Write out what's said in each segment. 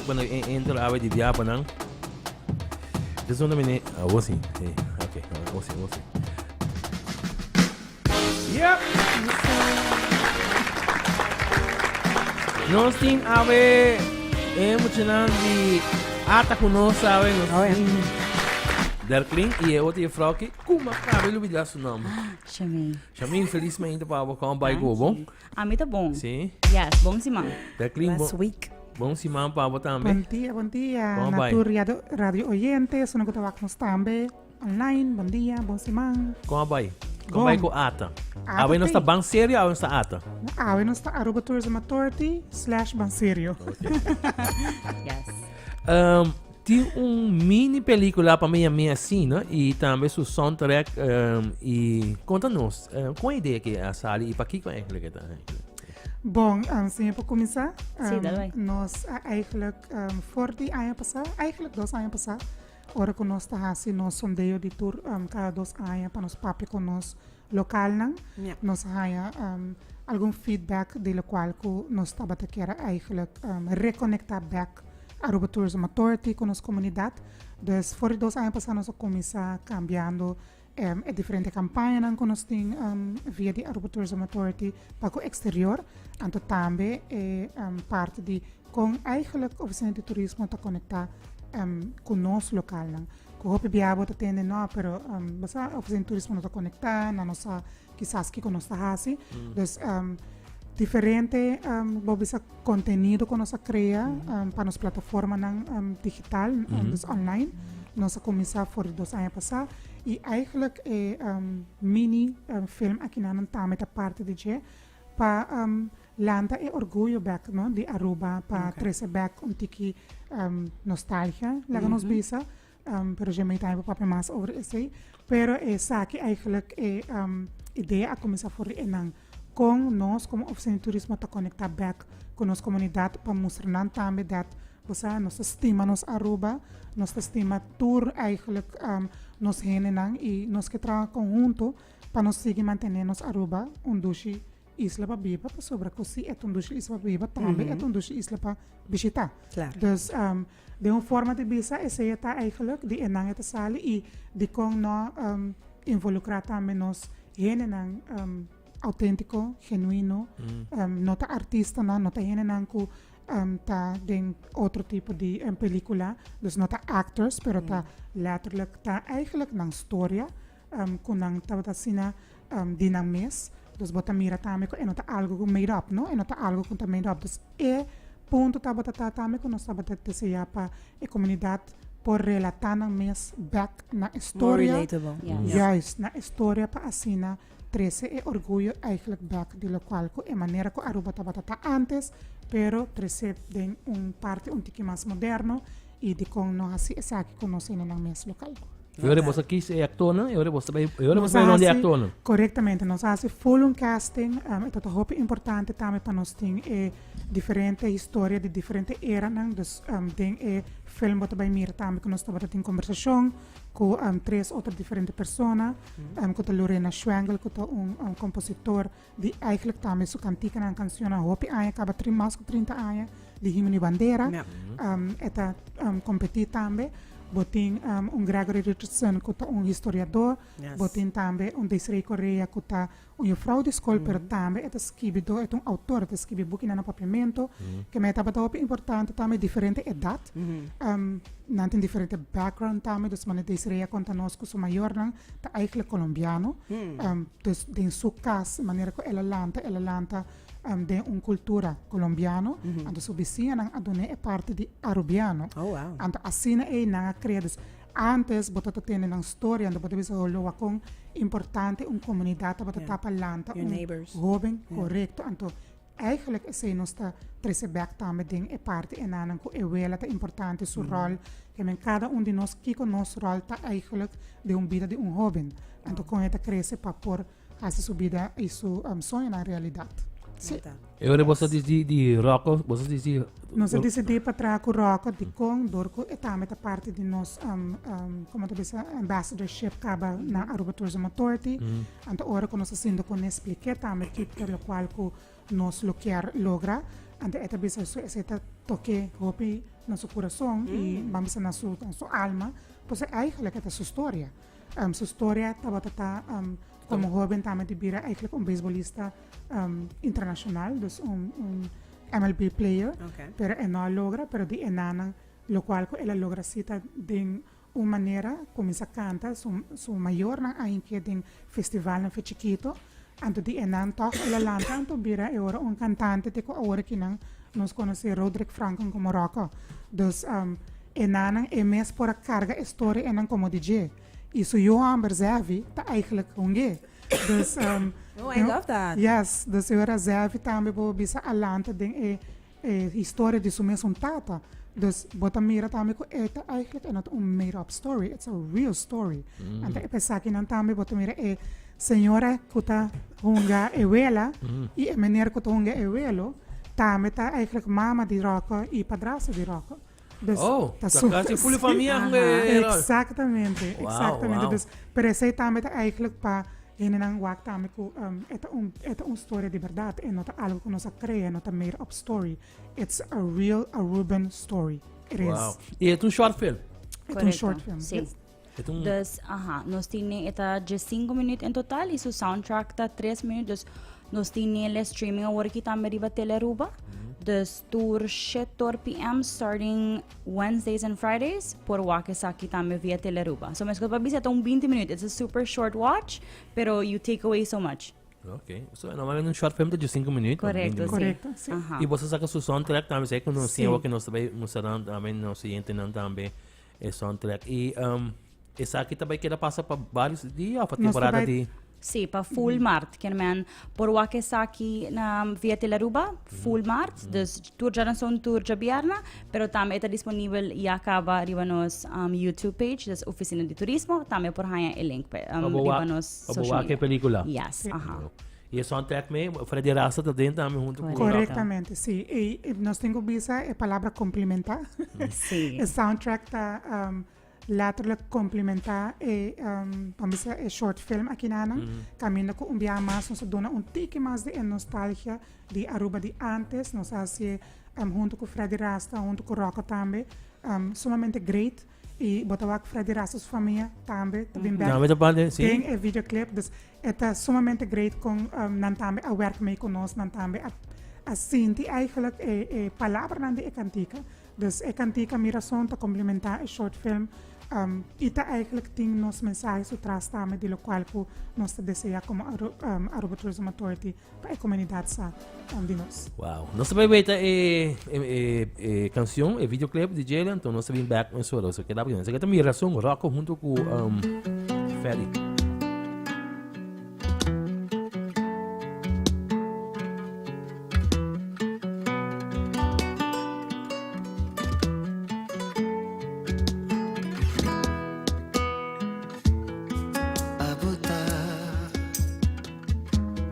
Bueno, e intro awe di dia pa nan. Just one minute. Awo si. Sí. Ok, awo si, awo si. Yep. Nos tin awe e muchanan di ata ku nos awe. Nos Oh, ja. tin Derklin y e otro juffrouw ki kuma kabe lubida su nomber. Shamin. Shamin, feliz mainta pa bo. Kon bai ku bo? Ami ta bon. Sí. Yes, bon siman. Derklin, Last bon, week. bon siman pa bo tambe. Bon dia, bon dia. Kon Na bai? tur radio, radio oyente, esnan ku ta wak nos tambe. Online, bon dia, bon siman. Kon a bai? Kon bai ku ata? Ata Awe nos ta tei. ban serio, awe nos ta ata. Awe nos ta Aruba Tourism Authority slash ban serio. Yes. Tin un mini pelicula pa mi mi asina y tambe su soundtrack y conta nos con idea que a sali y pakiko eigenlijk ta eigenlijk. Bon, si mi por cuminsa. Sí, dale bai. Nos a eigenlijk for di aña pasa, eigenlijk dos aña pasa, Ora ku nos ta hasi nos sondeo di tur kada dos aña pa nos papia ku nos lokalnan, nos a haña algun feedback di lokual ku nos tabata kier a eigenlijk rekonektá bèk Aruba Tourism Authority ku nos komunidat. Dus for di dos aña pasá nos a kuminsá kambiando e diferente kampañanan ku nos tin via di Aruba Tourism Authority pa ku eksterior. Anto tambe e parti di kon eigenlijk Ofisina di Turismo ta konektá ku nos lokalnan. Ku hopi bia bo ta tende no, pero bo sa Ofisina di Turismo no ta konektá, nan no sa kisas kiko nos ta hasi. Dus diferente bo bisa kontenido ku nos a krea pa nos plataformanan digital, dus online, nos a kuminsá for di dos aña pasá. I eigenlijk e mini film akinan tambe ta parti di dje pa lanta e orguyo bek no di Aruba, pa trese bek un tiki nostalgia, laga nos bisa. Pero dje mi tambe por papia mas over esei. Pero esaki eigenlijk e idea a kuminsá for di einan. Kon nos komo Ofisina di Turismo ta konektá bèk ku nos komunidat pa mustra nan tambe dat bo sa nos ta stima nos Aruba, nos ta stima tur eigenlijk nos hendenan i nos ke traha konhunto pa nos sigui mantené nos Aruba un dushi isla pa biba pasobra ku si e ta un dushi isla pa biba tambe e ta un dushi isla pa bishitá. Dus den un forma di bisa esei e ta eigenlijk di enan e ta sali i dikon no involukrá tambe nos hendenan auténtiko, genuino, no ta artistanan, no ta hendenan ku ta den otro tipo di pelikula, dus no ta actors pero ta letterlijk ta eigenlijk nan storia. Ku nan tabata asina di nan mes. Dus bo ta mira tambe ku e no ta algu ku made up, no? E no ta algu ku ta made up. Dus e punto tabata ta tambe ku nos tabata deseá pa e komunidat por relatá nan mes bèk na e More storia. relatable. Yes. Juist, na e storia pa asina trese e orguyo eigenlijk bèk di lokual ku e manera ku Aruba tabata ta ántes, pero trese den un parti un tiki mas moderno i dikon no hasi esaki ku nos hende nan mes lokal. E ora boso kies e actornan, e ora boso ta bay, e ora Nos boso bay rond di hasi, actornan. korektamente, nos hasi full un casting. E ta hopi importante tambe pa nos tin e diferente historia di diferente eranan. Dus den e film bo ta bay mira tambe ku nos tabata tin kombersashon ku tres otro diferente persona, ku ta Lorena Schwengel ku ta un kompositor di eigenlijk tambe su kantikanan, kanshonnan hopi aña kaba mas ku 30 aña di Himno y Bandera. E ta kompetí tambe. Bo tin un Gregory Richardson ku ta un historiador. Bo tin tambe un Desiree Correa ku ta un jufrou di skol pero tambe e ta skibidó, e ta un outor, e ta skibi bukinan na papiamentu. Ke mei tabata hopi importante tambe diferente edat. Nan tin diferente background tambe, dus manera Desiree a konta nos ku su mayornan ta eigenlijk Colombiano. Dus den su kas, manera ku el a lanta, el a lanta den un kultura kolombiano. Anto su bisiñanan a dun'é e parti di arubiano. Oh, wow. Anto asina ei nan a krea. Dus antes bo ta ta tende nan storia, anto bo ta bisa holo wak kon importante un komunidat tabata ta pa lanta Your un neighbors. hóben korekto. Anto Eigenlijk esei nos ta trese bek tambe den e parti enanan ku e wela ta importante, su ròl. Ke men kada un di nos kiko nos ròl ta eigenlijk den un bida di un hóben. Anto kon e ta krese pa por hasi su bida i su soñonan realidat. Sí. E ora boso a disidi di Rocco, boso a disidi. Nos a disidi pa traha ku Rocco dikon dor ku e tambe ta parti di nos komo ta bisa ambassadorship kaba na Aruba Tourism Authority. Anto ora ku nos a sinta ku nes splik'é tambe kiko ta lokual ku nos lo kier logra, anto e ta bisa su esei ta tok'é hopi. na su kurason i ban bisa na su na su alma, pues eigenlijk e ta su storia. Su storia tabata ta komo hoben tambe di bira eigenlijk un beisbolista internashonal, dus un un MLB player, pero e no a logra, pero di e nanan lokual ku el a logra si ta den un manera kuminsá kanta, su su mayornan a hink'é den festivalnan fe chikito, anto di e nan tòg el a lanta anto bira e ora un kantante te ku awor kinan nos konosé Roderick Franken komo Rocco. Dus e nannan e mes por a karga e storia enan komo di dje. I su yu hòmber Zevi ta eigentlik hung'é. Dus Oh, I love that. Yes, dus e ora Zevi tambe bo bisa a lanta den e E historia di su mesun tata. Dus bo ta mira tambe ku e ta eigenlijk e no ta un made up story, it's a real story. Anto e pesakinan tambe bo ta mira e señora ku ta hunga e wela i e meneer ku ta hunga e welo tambe ta eigenlijk mama di Rocco i padrastro di Rocco. Dus Oh, ta ta su kasi fuli famia hunga e rol. Exactamente, Wow, exactamente. wow. Dus pero esei tambe ta eigenlijk pa Hendenan wak tambe ku e ta un e ta un storia di bèrdat, e no ta algu ku nos a krea, e no ta made up story. It's a real Aruban story. It is. Wow. I e ta un short film? E ta un short film. Sí. Yes. E ta un. Dus, aha, nos tin e ta 15 minuut in total y su soundtrack ta 3 minuut. Dus nos tin el streaming awor aki tambe riba Tele Aruba. Dus tur 7 pm starting Wednesdays and Fridays por wak esaki tambe via Telearuba. So meskos pa bisa ta un 20 minuut. It's a super short watch, pero you take away so much. Ok. So normalmente un short film ta 5 minuut. Correcto, si. Correcto, si. Aha. Y boso saca su soundtrack tambe, sei cu nos Si. tin awor cu nos ta bay mustra nan tambe nos siguientenan tambe e soundtrack. Y um, esaki ta bay keda pasa pa varios dia of pa Nos ta temporada bay di? Sí, pa full maart. Ken men por wak esaki na via Telearuba, full maart. Dus tur djaranson, tur djabierna. Pero tambe e ta disponibel ya caba riba nos um, YouTube page, dus Oficina di Turismo. Tambe por haña e link pa, um, Pa bo riba wak- nos pa bo social wak e media. pelicula. Yes, aha. Y e soundtrack me, Freddy Rasta ta den tambe hunto cu Correcto. Correctamente, sí. Y, y nos tin cu bisa e palabra complementa. Sí. E soundtrack ta um, Letterlijk komplimentá e ban bisa e short film akinanan, kaminda ku un biaha mas nos a duna un tiki mas di e nostalgia di Aruba di antes. Nos a hasié huntu ku Freddy Rasta, huntu ku Rocco tambe. Sumamente great. I bo ta wak Freddy Rasta su famia tambe ta bin bèk Tambe ta parti, si. den e videoclip. Dus e ta sumamente great kon nan tambe a wèrk mee ku nos, nan tambe a a sinti eigenlijk e e palabranan di e kantika. Dus e kantika Mi Rason ta komplementá e short film i ta eigenlijk tin nos mensahe su tras tambe di lokual ku nos ta deseá komo Aruba Tourism Authority pa e komunidat sa di nos. Wow. Nos ta bai weta e e e kanshon, e videoclip di Jaylen, anto nos ta bin bek mesora. So keda por Esaki ta Mi Rason, Rocco hunto ku Ferdy. Abo ta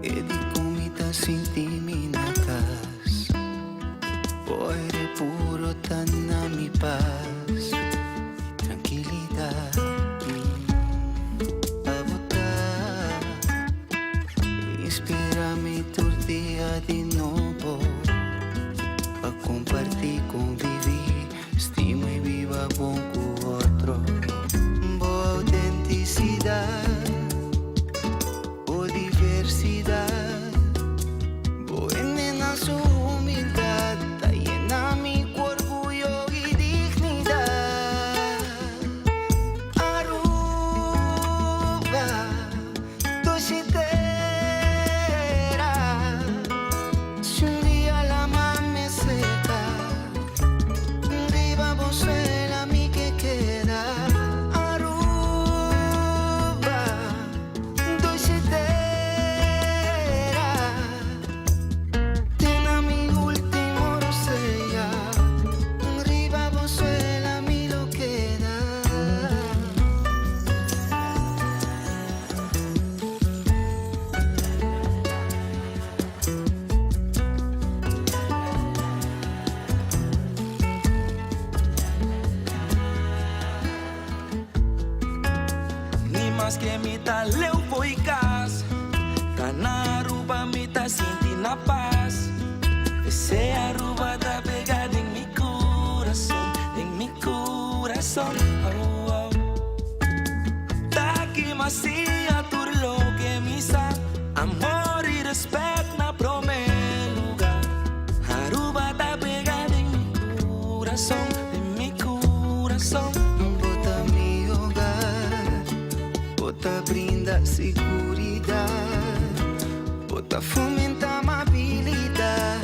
e di ku mi ta sinti mi na kas. Bo aire puro ta na mi pas i trankilidat. Abo ta. Inspira mi tur dia di nobo pa comparti, convivi, stima y biba bon cu otro. Bo autenticidad, bo diversidad, bo hende su humildad ta yena mi cu orguyo y dignidad. Aruba, dushi tera, si un dia lama me seca, riba bo suela mi ke keda. Aruba, dushi tera, te na mi ultimo rosea, riba bo suela mi lo keda. Ni maske mi ta leu fo'i cas, ta na Aruba mi ta sinti na paz. Ese Aruba ta pega den mi curason. curason oh oh Ta ki mi a siña tur loke mi sa Amor y respet na prome lugar Aruba ta pega den mi curason Den mi curason Bo ta mi hogar Bo ta brinda siguridad Bo ta fomenta amabilidad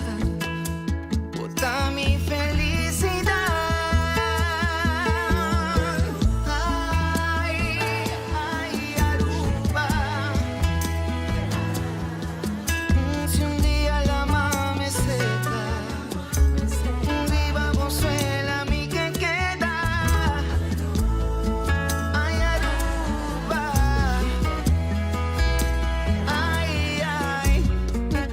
Bo ta mi felicidad Ay, ay, Aruba Si un dia lama me seca Riba bo suela mi ke keda Ay, Aruba Ay, ay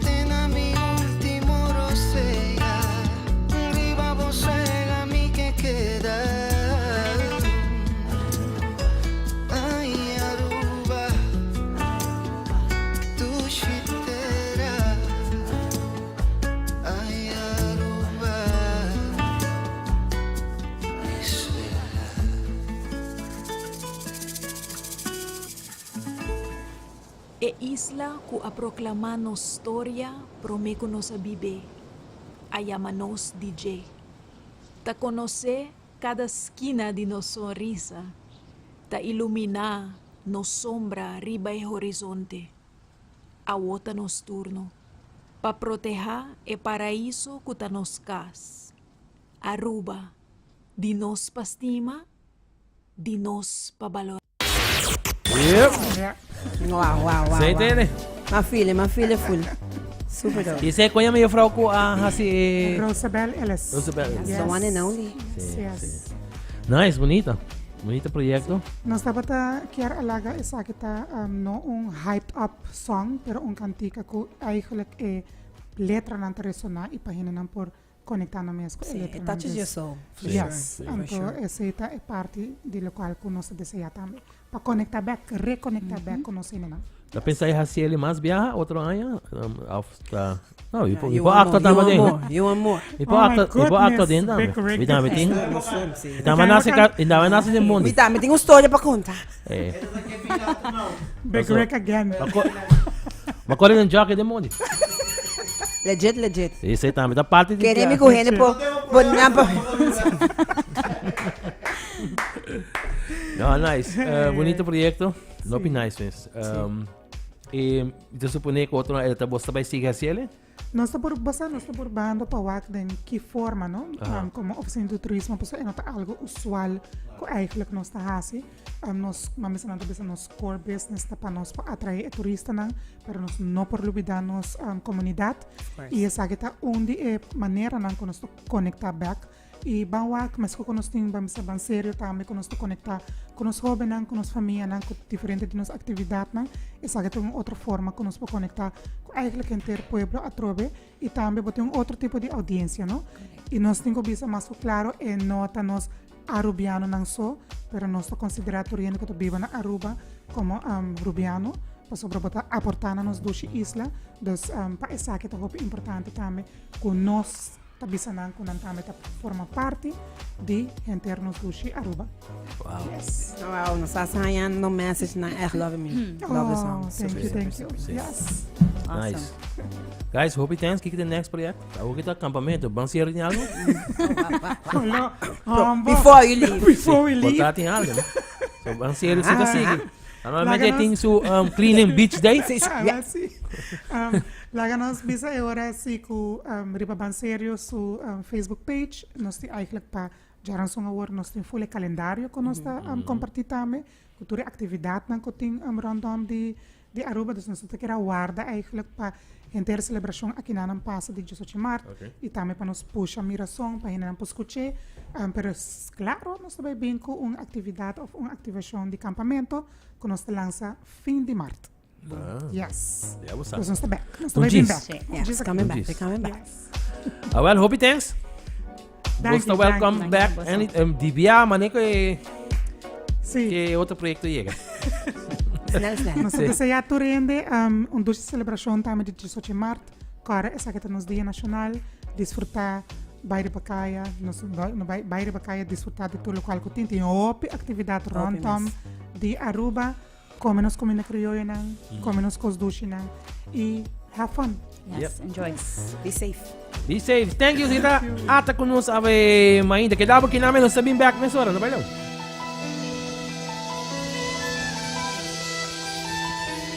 Te na mi ultimo rosea Riba bo suela mi ke keda Ay, Aruba Dushi tera Ay, Aruba Mi suela. E isla ku a proklamá nos storia promé ku nos a bib'é, a yama nos di dje. Ta konosé kada skina di nos sonrisa, ta iluminá nos sombra riba e horizonte. Awo ta nos turno pa protehá e paraiso ku ta nos kas, Aruba, di nos pa stima, di nos pa balorá. Yep. Wow, wow, wow. Sei wow. tene. Ma file, ma file full. Super dope. Y sei konya mi juffrouw ku a hasi e Rosabel Ellis. Rosabel Ellis. The one and only. Yes, Sí, yes. sí. Nice, bonita. Bonita proyecto. Nos tabata kier a laga esaki ta um, no un hyped up song, pero un cantica cu eigenlijk e letranan ta resona y pa hendenan por conecta nan mes cu e Sí, it letranan. touches Dus, your soul, for Yes, sure. For anto sure. esey ta e parti di locual cu nos ta desea tambe. Pa conecta bek, reconecta bek cu nos hendenan. Ta pensa e hasi ele mas biaha otro aña? Um, of ta... No, mi po, mi You po want actua more, you tambe want den. more, you want more. Mi po Oh my actua, mi po actua goodness, den tambe. Big Rick. Mi tambe tin. Sí. Mi tambe nace ka, mi tambe nace den mondi. Mi tambe tin un storia pa conta. Eh. Big Paso- Rick again. Ma corre den jockey den mondi. Legit, legit. Esey tambe ta parti di Kere mi ku hende po po nan po. No, nice. Bonito proyecto. Lopi nice mes. Um, e te supone que otro el ta bosta bai sigue así ele? Nos ta por basa, nos ta por bando pa wak den ki forma, no? Aha. Como oficina de turismo, paso e no ta algo usual ku eigenlijk nos ta hasi. Nos, mami bisa nan ta bisa nos core business ta pa nos pa atrae e turistanan, pero nos no por lubida nos comunidad. Y esaki ta un di e maneranan ku nos ta conecta bek. Y ban wak, mesco cu nos tin, ban bisa ban serio tambe, cu nos ta conecta cu nos hobennan, cu nos famianan, cu diferente di nos actividadnan. Esaki ta un otro forma cu nos por conecta cu eigenlijk henter pueblo atrobe y tambe bo tin un otro tipo di audiencia, no? Y nos tin cu bisa mas cu claro e no ta nos Arubianonan so, pero nos ta considera tur hende cu ta biba na Aruba como Rubiano, pasobra bo ta aporta na nos dushi isla. Dus pa esaki ta hopi importante tambe cu nos Ta bisa nan cu nan tambe ta forma parti di henter nos dushi Aruba. Wow. Yes. Wow, nos a hañando message nan echt love me. Love the song. Oh, thank Super, you, super, thank you. super. Sí. Yes. Nice. Guys, hopi thanks. Kiko the next project? Awo kita campamento. Ban cierre tin algo? Hello. Humble. Before you leave. Before we leave. Porta tin algo, no? So, ban cierre si ta sigui. Normalmente Laga nos- tin su cleaning beach day. Sí, sí, Ah, yeah. sí. Laga nos bisa e ora si ku riba Ban Serio su Facebook page. Nos tin eigenlijk pa djaranson awor nos tin full e calendario ku nos ta comparti tambe. Ku tur e actividadnan ku tin rondom di di Aruba. Dus nos no ta kere warda eigenlijk pa henter celebracion akinanan pasa di diesocho mart. Y tambe pa nos pusha Mirason pa hendenan por scuch'é. Pero claro nos ta bay bin ku un actividad of un activacion di campamento ku nos ta lansa fin di mart. Yes. Ya bo sa. Dus nos ta back. Nos ta Un bay bin djis. back. Sí. Un Yeah, djis it's coming back. Djis. They're coming back. Yes. Ah, well, hopi thanks. Dank Bosta je, welcome dank je. back. Dank je, Any, di bia, mané que, Sí. que otro proyecto llega. Snel, snel. Nos ta desea tur hende um, un dulce celebracion tambe di 18 maart. Kòrda esaki ta nos dia nacional. Disfruta. Bai riba kaya, nos no bai bai riba kaya disfruta di tur lokual ku tin. Tin hopi aktividat rondom di Aruba. Kome nos kuminda krioyonan, kome nos kos dushinan i have fun. Yes, enjoy. Be safe. Be safe. Thank you, Zita. Ata ku nos awe mainta. Keda bo kinami, nos ta bin back mesora. No bai leu.